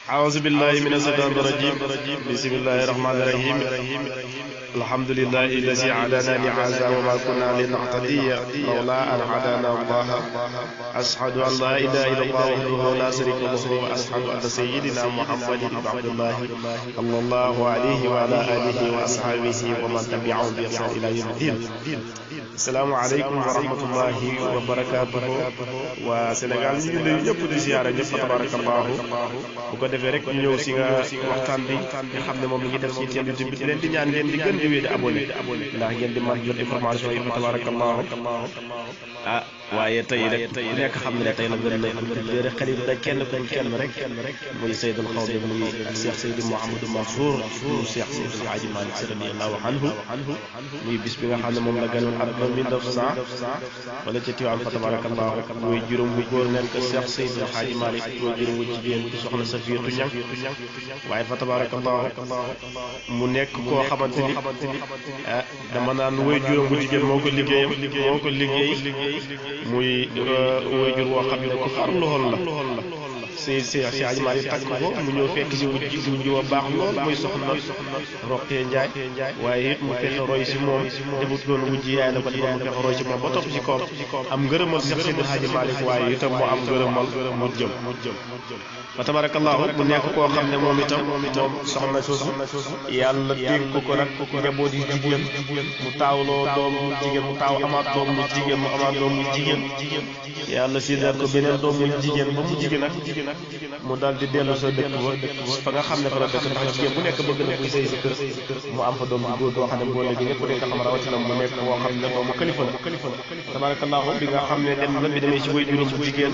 أعوذ بالله من الشيطان الرجيم بسم الله الرحمن الرحيم الحمد لله الذي هدانا لهذا وما كنا لنهتدي لولا أن هدانا الله أشهد أن لا إله إلا الله وحده لا شريك له وأشهد أن سيدنا محمد بن عبد الله صلى الله عليه وعلى آله وأصحابه ومن تبعهم بإحسان إلى يوم الدين. السلام عليكم ورحمة الله وبركاته. وسنغال ñu ngi ñëpp di ziyaara ñëpp tabarakallahu bu ko defee rek ñu ñëw si nga waxtaan bi nga xam ne moom la ñuy def ci seen YouTube bi di leen di ñaan ngeen di gën di wéy di abonné ndax ngeen di mën jot information yi tabarakallahu waaye tey rek ku nekk xam ne ne tey la gën a rek xel yi da kenn rek muy Seydul Xawmi muy Cheikh Seydi Mouhamadou Mansour Cheikh Seydil Hadji Malick Sy radiyallahu anhu muy bis bi nga xam ne moom la gënoon àdduna 1900 wala ca Tiwaawan fa tabarakallahu muy juróom bu góor nekk Cheikh Seydil Hadji Malick muy juróom bu jigéen di soxna Safiyatu Ñaŋ waaye fa tabarakallahu mu nekk koo xamante ni dama naan way juróom bu jigéen moo ko liggéey muy waajur woo xam ne ku farlu lool la si Hadji Malick takk ko mu ñëw fekk si wujj wa baax lool muy soxna Roqee Njaay waaye it mu fexe roy si moom defut doon wujj yaay la ko defoon mu fexe roy si moom ba topp si koom am ngërëmal Cheikh Seydi Hadji Malick waaye itam moo am ngërëmal mu jëm fa tabarakallahu mu nekk koo xam ne moom itam soxna soosu yàlla dénk ko nag njaboot yi jigéen mu taawloo doom mu jigéen mu taaw amaat doom mu jigéen mu amaat doom mu jigéen yàlla siidal ko beneen doom mu jigéen ba mu jigéen nag mu daal di dellu sa dëkk ba fa nga xam ne fa la dëkk ndax jigéen bu nekk bëgg na buy sëy si kër mu am fa doom bu góor boo xam ne boo léegi ñëpp dañ ko xam rawatina mu nekk woo xam ne doomu kalifa la tabarakallahu bi nga xam ne dem na bi demee si way juróom bu jigéen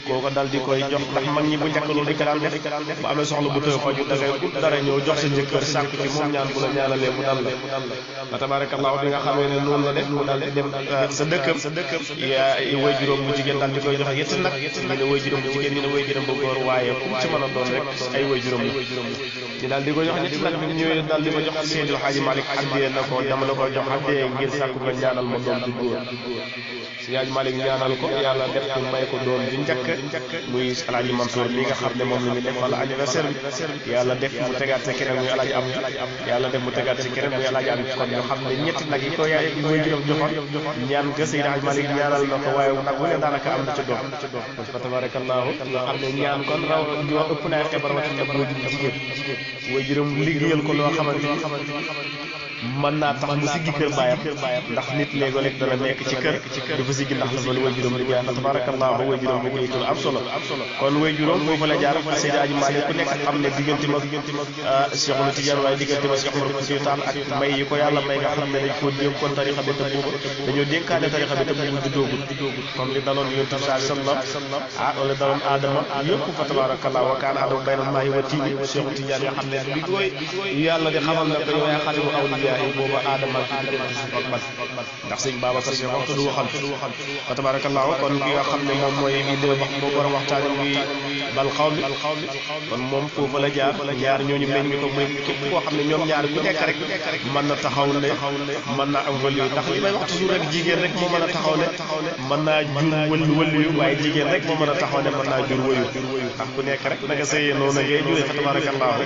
kooko daal di koy jox ndax mag ñi bu njëkk loolu dañ ko daan def bu amee soxla bu tëw faju da ngay ut dara ñëw jox sa jëkkër sàkku ci moom ñaan bu la ñaanalee mu dal la tabarakallahu bi nga xamee ne noonu la def mu daal di dem sa dëkkam way juróom bu jigéen daal di koy jox yetti nag ñu ne way juróom bu jigéen ñu ne way juróom bu góor waaye fu mu ci mën a doon rek ay way juróom la ñu daal di ko jox ñetti nag bi mu ñëwee daal di ko jox Seydil Hadji Malick addee na ko dama la ko jox addee ngir sàkku nga ñaanal ma doom ju góor Seydi Hadji Malick ñaanal ko yàlla def ko may ko doom ju njëkk muy Alaaji Mansour mi nga xam ne moom la ñu def wala anniversaire bi yàlla def mu tegaat sa keneen muy Alaaji am yàlla def mu tegaat sa keneen muy Alaaji am kon nga xam ne ñetti nag yi ko yaay mooy juróom joxoon ñaan ga Seydi Hadji Malick ñaanal na ko waaye nag wu ne daanaka am na ci doom fa tabarakallahu nga xam ne ñaan kon raw ëpp naa xeeb rawatina boo jigéen way juróom liggéeyal ko loo xamante ni mën naa tax mu siggi kër baayam ndax nit léeg-léeg dana nekk ci kër dafa siggi ndax la fa way juróom liggéey ndax tabarakallahu way juróom liggéey ko am solo kon way juróom foofu la jaar Seydi Hadji Malick ku nekk xam ne diggante mag Cheikhoul Tidiane waaye diggante mag Cheikh Omar Foutiyou Tall ak may yi ko yàlla may nga xam ne dañ koo dénkoon tarixa bi te booba dañoo dénkaane tarixa bi te boobu juddoogul comme li daloon yonent bi sallallahu alayhi wa sallam wala daloon Adama yëpp fa tabarakallahu wa kaana Adama bayna maahi wa tiini Cheikhoul Tidiane nga xam ne bi koy yàlla di xamal na ko yow yaa xalimu awliya booba Adama ak diggante suuf ak ban ndax sëñ Babacar Sy waxtu du waxal fa tabarakallahu kon ki nga xam ne moom mooy moo borom waxtaane muy bal xawmi kon moom foofu la jaar ñaar ñooñu meñ mi ko muy képp koo xam ne ñoom ñaar ku nekk rek mën na taxaw ne mën naa am wëliyu ndax li may wax toujours rek jigéen rek moo mën a taxaw ne mën naa jur wëliyu waaye jigéen rek moo mën a taxaw ne mën naa jur wëyu ndax ku nekk rek naka sëyee noonu ngay juree fa tabarakallahu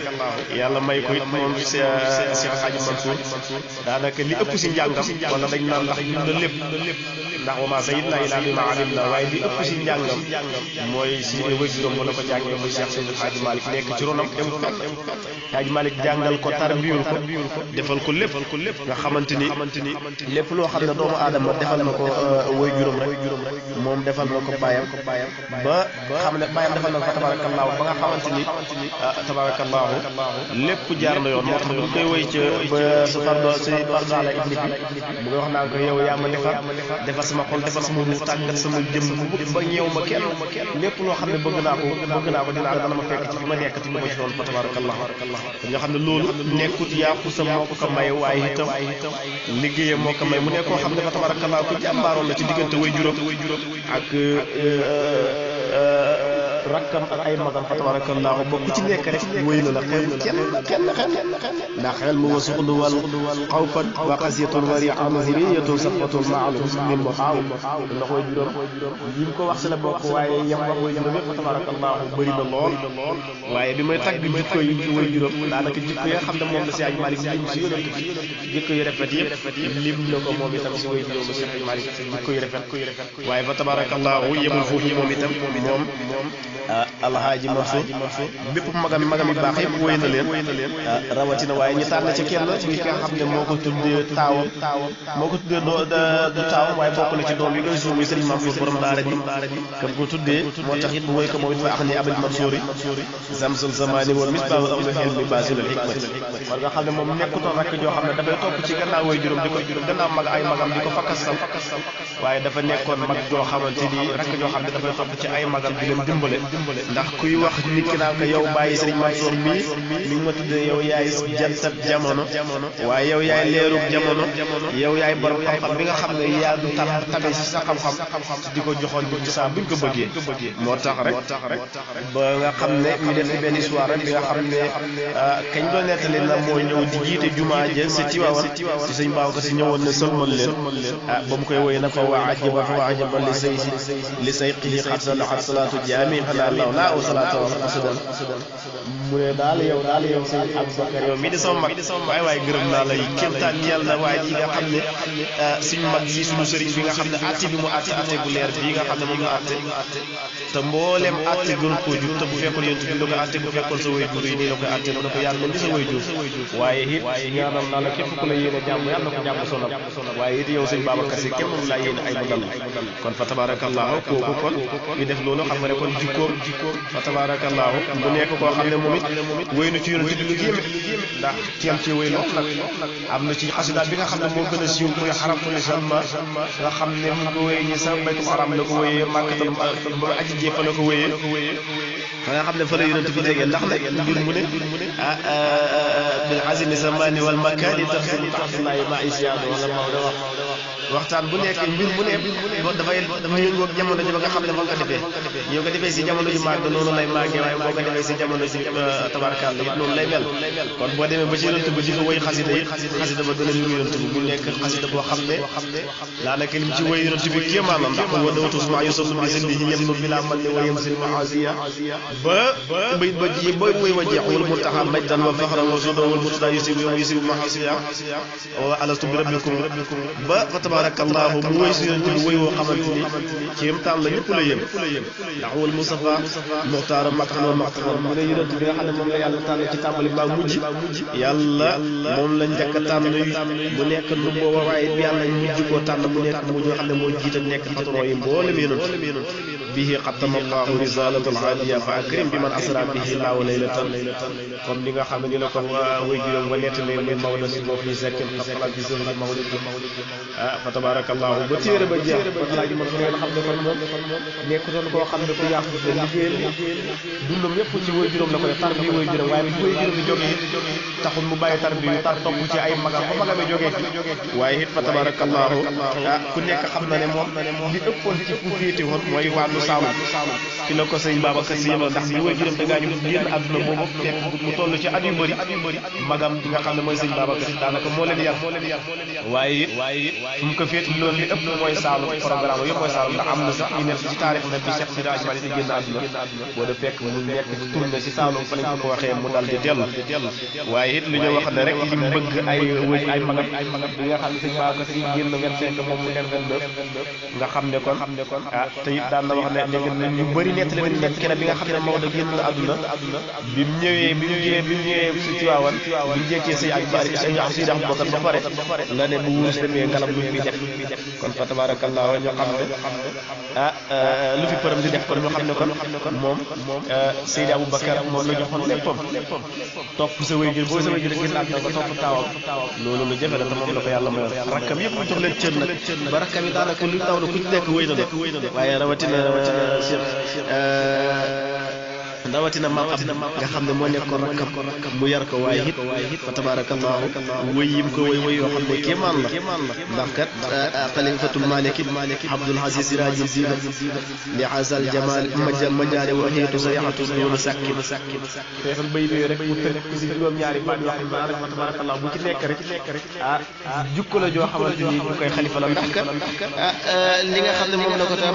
yàlla may ko it moom Cheikh Hadji Mansour daanaka li ëpp si njàngam wala dañ naan ndax bind na lépp ndax wa maa sayyidnaa illaa bimaa alimnaa waaye li ëpp si njàngam mooy si way juróom wala ko jàngee muy Cheikh Seydi Hadji Malick nekk ci ronam dem fenn Hadji Malick jàngal ko tarbiyul ko defal ko lépp nga xamante ni lépp loo xam ne doomu aadama defal na ko way juróom rek moom defal na ko baayam ba xam ne baayam defal na ko fa tabarakallahu ba nga xamante ni tabarakallahu lépp jaar na yoon moo tax bu koy woy ca ba sa fardo si Bardala ibni bi mu ngi wax naa ko yow yaa ma defar sama xol defar sama ruux tàggat sama jëm ba ñëw ma kenn lépp loo xam ne bëgg naa ko dana ma fekk ci fi ma nekk ci lu ma ci doon fa tabarakallahu kon nga xam ne loolu nekkut yàqu sa moo ko may waaye itam liggéeyam moo ko may mu nekk koo xam ne fa tabarakallahu ku jàmbaaroon la ci diggante way juróom ak rakkam ak ay magam fa tabarakallahu ba ku ci nekk rek wéy na la kenn ndax xel mu wa suxdu wal xawfan wa xasiyatun wari anhiriyatun safwatun maalum min mu xaaw ndax way juróom yi mu ko wax si la bokk waaye yam wax way juróom yëpp fa tabarakallahu bëri na lool waaye bi may tagg jikko yi ci way juróom daanaka jikko yi nga xam ne moom la si aj Malik lim si yonent bi jikko yu rafet yëpp lim na ko moom itam si way juróom si aj Malik jikko yu rafet waaye fa tabarakallahu yemul foofu moom itam moom alhaaji Mansour bépp magam yi baax yëpp wéy na leen rawatina waaye ñu tànn ci kenn mi nga xam ne moo ko tuddee taawam moo ko tuddee du taawam waaye bokk na ci doom yi koy suuf muy Serigne Mansour borom daara ji kam ko tuddee moo tax it mu woy ko moom it fa ax ni abal Mansour yi zamzul zamani wa misbaahu amul xel mi baasilul hikmati war nga xam ne moom nekkutoon rakk joo xam ne dafay topp ci gannaaw way juróom di ko gannaaw mag ay magam di ko fakkasal waaye dafa nekkoon mag joo xamante ni rakk joo xam ne dafay topp ci ay magam di leen dimbale ndax kuy wax nit ki naan ko yow bàyyi Serigne Mansour mii mi ngi ma tuddee yow yaay jantab jamono waaye yow yaay leerub jamono yow yaay borom xam-xam bi nga xam ne yaa du tabe si sa xam-xam di ko joxoon nit ñi saa buñ ko bëggee moo tax rek ba nga xam ne ñu def ci benn histoire rek bi nga xam ne kañ doon nettali na moo ñëw di jiite jumaa ja si Tiwaawan si sëñ Babacar Si ñëwoon ne sëlmal leen ba mu koy woy na fa waa ajaban li say xili xat salaatu jaami xanaa law laa o salaatu asadan mu ne daal yow sëñ Aboubacar yow mii di sama mag waaye gërëm naa la kéemtaan ñeel na waaye ji nga xam ne suñu mag yi suñu sëriñ bi nga xam ne atte bi mu atte bu leer bii nga xam ne moom la atte te mboolem atte gën koo jub te bu fekkoon yéen tudd la ko atte bu fekkoon sa waajur yi nii la koy atte na ko yàlla mel ni sa waajur waaye it ñaanal naa la képp ku la yéene jàmm yàlla na ko jàmm sonal waaye it yow sëñ Babacar Si képp moom laa yéene ay mu dal kon fa tabarakallahu kooku kon ñu def loolu xam nga ne kon jikkoom fa tabarakallahu bu nekk koo xam ne moom it wéy na ci yonent bi lu yéeme ndax ci am ci wéy lool nag am na ci xasida bi nga xam ne moo gën a siiw muy xaramtu li salma nga xam ne mu ko wéyee ñi sa baytum haram la ko wéyee màkkatam ba aji jee fa la ko wéyee fa nga xam ne fa la yonent bi jegee ndax nag mbir mu ne bil azimi zamani wal makani taxsilu taxsilayi ma isiyaado wala Maodo wax waxtaan bu nekk mbir mu ne dafay yëngoog jamono ji ba nga xam ne moo ko defee yow ko defee si jamono ji màgg noonu lay màggee waaye boo ko defee si jamono ji tabarkàlla it noonu lay mel kon boo demee ba ci yonent bi di fa woy xasida it xasida ba dana ñu yonent bi mu nekk xasida boo xam ne daanaka lim ci woy yonent bi kéemaan la ndax wa dawtu suma yusuf bi seen yi yem bi laa man ne wayem sin maasiya ba bayit ba ji ba woy wa jeex wal muntaha majdan wa faxran wa suda wal mutada yusib mahasiya wa alastu bi rabbikum ba fa tabarakallahu mu woy si yonent bi woy woo xamante ni kéemtaan la ñëpp la yem ndax wal Mustafa muxtaara maqtan wa maqtan mu ne yonent bi nga xam ne moom la yàlla tànn ci tàmbali ba mujj yàlla moom la njëkk a tànn mu nekk nu booba waaye yàlla mujj koo tànn mu nekk mu nga xam ne moo jiite nekk patron yi mboolem yonent bihi xattama allahu risalatul hadiya fa akrim bi man asra bihi laaw laylatan comme li nga xam ne ni la ko way juróom ba nettali muy Maodo si boo fi sekkin xafalat bi sëri Maodo fa tabarakallahu ba téere ba jeex ba alaaji man nga xam ne kon moom nekkutoon koo xam ne ku yàqu te liggéeyal dundam yëpp ci way juróom la ko def tar bi way juróom waaye bi way juróom bi jógee taxul mu bàyyi tar bi tar topp ci ay magam ba magam yi jógee fi waaye it fa tabarakallahu ku nekk xam na ne moom li ëppoon ci ku féete woon mooy wàllu Saalum ci la ko sëñ Babacar Si yemal ndax bi way juróom da ngaa ñu génn àdduna boobu fekk mu toll ci at yu bëri magam bi nga xam ne mooy sëñ Babacar Si daanaka moo leen yar waaye it fu mu ko féete loolu li ëpp mooy Saalum programme yëpp mooy Saalum ndax am na sax ñu nekk ci taarix na bi Cheikh Sidi Ajmali di génn àdduna boo de fekk mu nekk tourné ci Saalum fa lañ ko waxee mu dal di dellu waaye it lu ñu wax ne rek li mu bëgg ay magam bi nga xam ne sëñ Babacar Si génn 25 moom mu dem 22 nga xam ne kon te it daan na wax ne ñu bëri nettali nañ nekk kenn bi nga xam ne Maodo génn na àdduna bi mu ñëwee si Tiwaawan bi mu jékkee sëñ ak bari sëñ Sidi Aboubacar ba pare la ne bu wurus demee ngalam lu fi def kon fa tabarakallah ñu xam ne lu fi përëm di def kon ñu xam ne kon moom Seydi Aboubacar moom la joxoon léppam topp sa wéyjur boo sa wéyjur gis àdduna ko topp taawam loolu lu jafe la te moom la ko yàlla mayoon rakkam yëpp mu jox leen cër nag ba rakkam yi daanaka lu taw na ku ci nekk wéy na la waaye rawatina rawatina maam ab nga xam ne moo nekkoon rakkam mu yar ko waaye it fa tabarakallahu wëy yim ko wëy yoo xam ne kéemaan la ndax kat xalifatul maliki Abdul Aziz Sirajul Dina li azal jamal majaali wa xiyatu sarihatu duna sakki feesal bay bi rek mu tënk ko si juróom-ñaari baat yoo xam ne fa tabarakallahu bu ci nekk rek jukko la joo xamante ni bu koy xalifa la ndax kat li nga xam ne moom la ko tax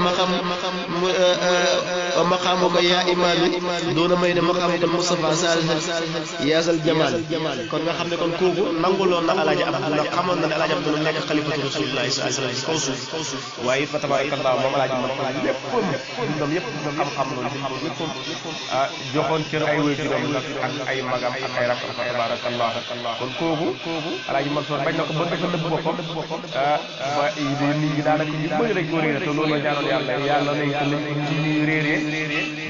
maqaamu ko yaa imaami doona may ne maqaamu ko Mustafa Salih yaasal jamal kon nga xam ne kon kooku nanguloon na alaaji Abdu ndax xamoon na ne alaaji Abdu nekk xalifatu rasulillahi sallallahu alayhi wa sallam ci kaw suuf waaye fa tabarakallah moom alaaji man ko léppam dundam yëpp xam-xam loolu léppam joxoon cër ay waajuram ak ay magam ak ay rakkam fa tabarakallah kon kooku alaaji Mansour bañ na ko ba dafa nëbb boppam ba nit ñi daanaka ñu bëri rek ko réere te loolu la ñaanoon yàlla nañ ko ci ñuy réeree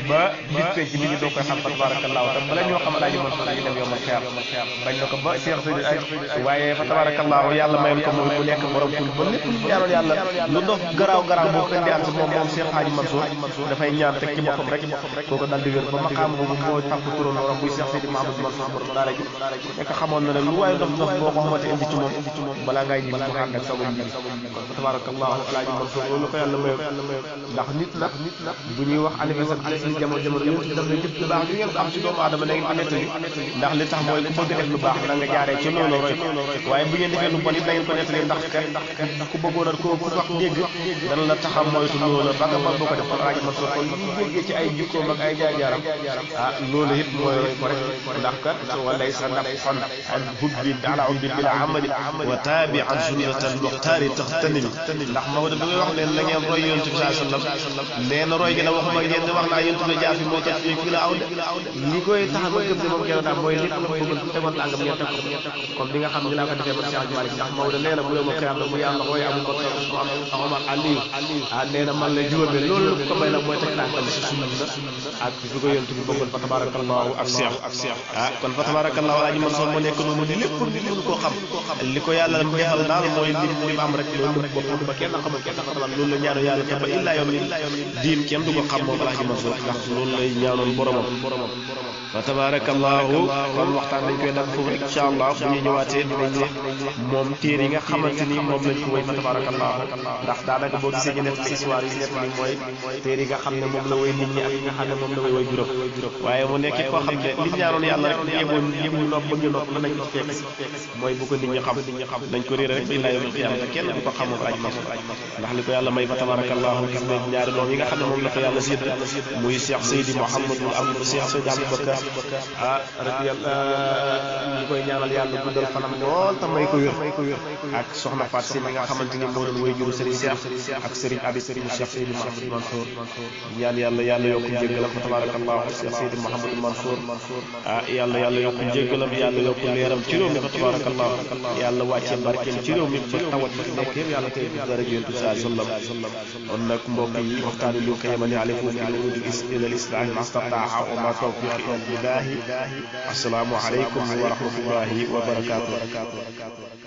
ba bis penc ci nit ñi doo koy xam fa tabarakallah te bala ñoo xam alaaji Mansour dañu dem yomal xeer bañ na ko ba Cheikh Seydi ay waaye fa tabarakallah yàlla mayoon ko moom bu nekk borom kul ba lépp ñaanoon yàlla lu dox garaaw boo ko indi am si moom Cheikh Hadji Mansour dafay ñaan teg ci boppam rek kooku dal di wér ba maqaam boobu moo tàmp turoon borom buy Cheikh Seydi Mahamadou Mansour borom daara ji nekk xamoon na ne lu waaye dof boo ko xamante indi ci moom balaa ngay ñibbi mu ànd ak sago ñibbi kon fa tabarakallah alaaji Mansour loolu ko yàlla mayoon ndax nit nag bu ñuy wax anniversaire ci jamono yéen daf ne jëf lu baax li ngeen xam ci doomu aadama da ngeen ko nettali ndax li tax mooy ku bëgg def lu baax na nga jaaree ci loolu roy waaye bu ngeen defee lu bon it da ngeen ko nettali ndax ku bëggoon a ku wax dégg dana la taxam moytu loolu ba nga mën boo ko def kon alaaji Mansour kon li ñu déggee ci ay jikkoom ak ay jaar-jaaram loolu it mooy roy ko rek ndax kat walay sa ndaf fan an hubbi ala ubbi bila amali wa taabi an sunnatal muxtaari taxtanimi ndax Maodo bi ngay wax leen la ngeen roy yonent bi sallallahu alayhi wasallam nee na roy gi la waxuma ngeen di wax naa yonent bi jaar fi moo tax fii la aw de li koy tax ba gëm ne moom kenn daal mooy lépp lu bëgg tegoon tàngam ngeen teg ko comme li nga xam ne laa ko defee ba Cheikh Malick ndax Maodo nee na bu yow ma xëyam la mu yàlla roy Abu Bakar Omar Aliou nee na man la juróome loolu lu ko may nag mooy teg tànkam si sunna ak fi ko yonent bi bëggoon fa tabarakallahu ak Cheikh kon fa tabarakallahu alaaji Mansour moo nekk noonu di lépp di mënu koo xam li ko yàlla defal daal mooy lim am rek loolu boppam ba kenn xamul kenn xamal loolu la ñaanu yàlla te ba illaa yow diin kenn du ko xam moom alaaji Mansour ndax loolu lay ñaanoon boromam fa tabarakallahu kon waxtaan dañ koy dagg foofu incha allah bu ñu ñëwaatee dinañ wax moom téere yi nga xamante ni moom lañ ko woy fa tabarakallahu ndax daanaka boo gisee ñu nekk histoire yi nekk ni mooy téere yi nga xam ne moom la woy nit ñi ak yi nga xam ne moom la woy juróom waaye mu nekk koo xam ne li ñaanoon yàlla rek yeboon nopp bëgg nopp mën nañ ko fekk mooy bu ko nit ñi xam nañ ko réere rek ba illaa yawmil qiyaama kenn du ko xamoon alaaji Mansour ndax li ko yàlla may fa tabarakallahu gis nañ ñaari doom yi nga xam ne moom la ko yàlla sédd muy Cheikh Seydi Mouhamadou Abdou Cheikh Seydi Aboubacar ñu koy ñaanal yàlla guddal fanam lool te may ko wér ak soxna Faat Si mi nga xamante ni moo doon way juru Serigne Cheikh ak Serigne Abi Serigne Cheikh Seydi Mouhamadou Mansour ñaan yàlla yokk njéggalam fa tabarakallahu Cheikh Seydi Mouhamadou Mansour yàlla yokk njéggalam yàlla yokk leeram ci réew mi fa tabarakallahu yàlla wàccee barkeem ci réew mi ba tawat bi nekk yëpp yàlla tey dara yonent bi sallallahu alayhi wa sallam kon nag mbokk yi waxtaan wi ñu ko yemale ale foofu in uriidu illa al-islaaha ma stata'tu wa ma tawfiiqi illa billah assalaamu aleykum wa rahmatullahi wa barakaatuh